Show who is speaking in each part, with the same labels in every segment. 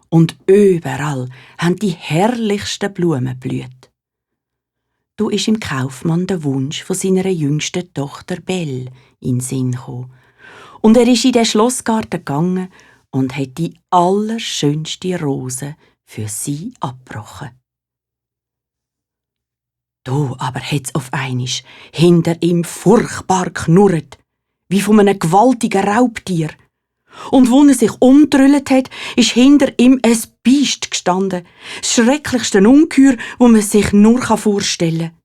Speaker 1: Und überall haben die herrlichsten Blumen blüht. Da ist im Kaufmann der Wunsch von seiner jüngsten Tochter Belle in den Sinn gekommen. Und er ist in den Schlossgarten gegangen und hat die allerschönste Rose für sie abgebrochen. Da aber hat's auf einmal hinter ihm furchtbar knurrt, wie von einem gewaltigen Raubtier. Und wo er sich umdrüllt hat, ist hinter ihm ein Biest gestanden. Das schrecklichste Ungeheuer, wo man sich nur vorstellen kann.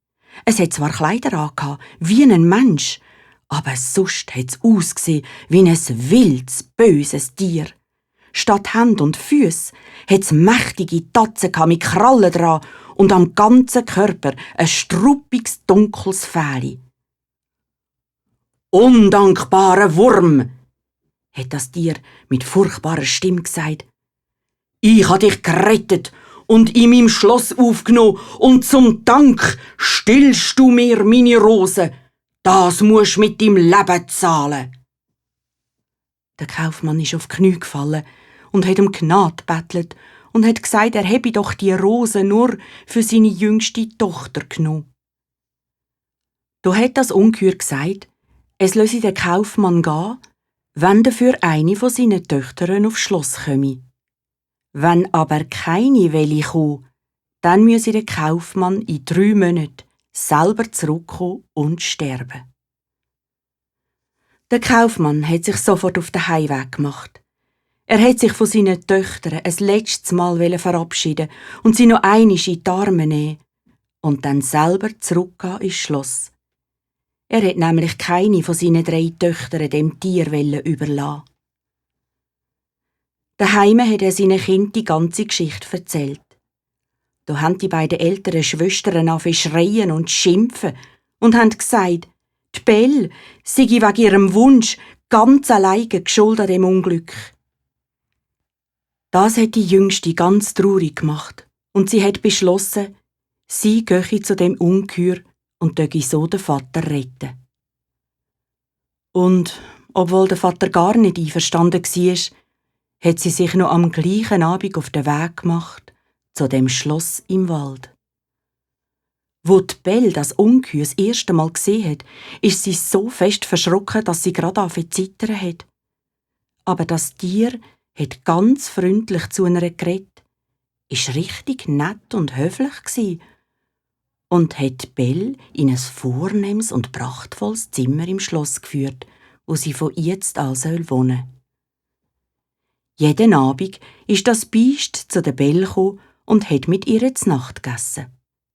Speaker 1: Es hat zwar Kleider angehabt, wie ein Mensch, aber sonst hat es ausgesehen wie ein wildes, böses Tier. Statt Hände und Füße hat es mächtige Tatzen mit Krallen dran und am ganzen Körper ein struppiges, dunkles Fell. «Undankbarer Wurm!» hat das Tier mit furchtbarer Stimme gesagt. «Ich habe dich gerettet und in meinem Schloss aufgenommen und zum Dank stillst du mir meine Rose. Das musst du mit deinem Leben zahlen.» Der Kaufmann ist auf die Knie gefallen und hat um Gnade gebettelt und hat gesagt, er habe doch die Rose nur für seine jüngste Tochter genommen. Da hat das Ungeheuer gesagt, es lasse den Kaufmann gehen, wenn dafür eine von seinen Töchtern aufs Schloss komme. Wenn aber keine kommen, dann müsse der Kaufmann in 3 Monaten selber zurückkommen und sterben. Der Kaufmann hat sich sofort auf den Heimweg gemacht. Er hat sich von seinen Töchtern ein letztes Mal verabschieden und sie noch einmal in die Arme nehmen und dann selber zurückgehen ins Schloss. Er hat nämlich keine von seinen 3 Töchtern dem Tier überlassen. Daheim hat er seinen Kindern die ganze Geschichte erzählt. Da haben die beiden älteren Schwestern angefangen zu schreien und zu schimpfen und haben gesagt, die Belle sei wegen ihrem Wunsch ganz alleine schuld an dem Unglück. Das hat die Jüngste ganz traurig gemacht und sie hat beschlossen, sie gehe zu dem Ungeheuer und so den Vater retten. Und obwohl der Vater gar nicht einverstanden war, hat sie sich noch am gleichen Abend auf den Weg gemacht zu dem Schloss im Wald. Wo die Belle das Ungeheuer das erste Mal gesehen hat, ist sie so fest verschrocken, dass sie gerade angefangen zu zittern hat. Aber das Tier hat ganz freundlich zu ihr geredet, ist richtig nett und höflich gsi und hat Belle in ein vornehmes und prachtvolles Zimmer im Schloss geführt, wo sie von jetzt an wohnen soll. Jeden Abend ist das Biest zu der Belle gekommen und hat mit ihr zu Nacht gegessen.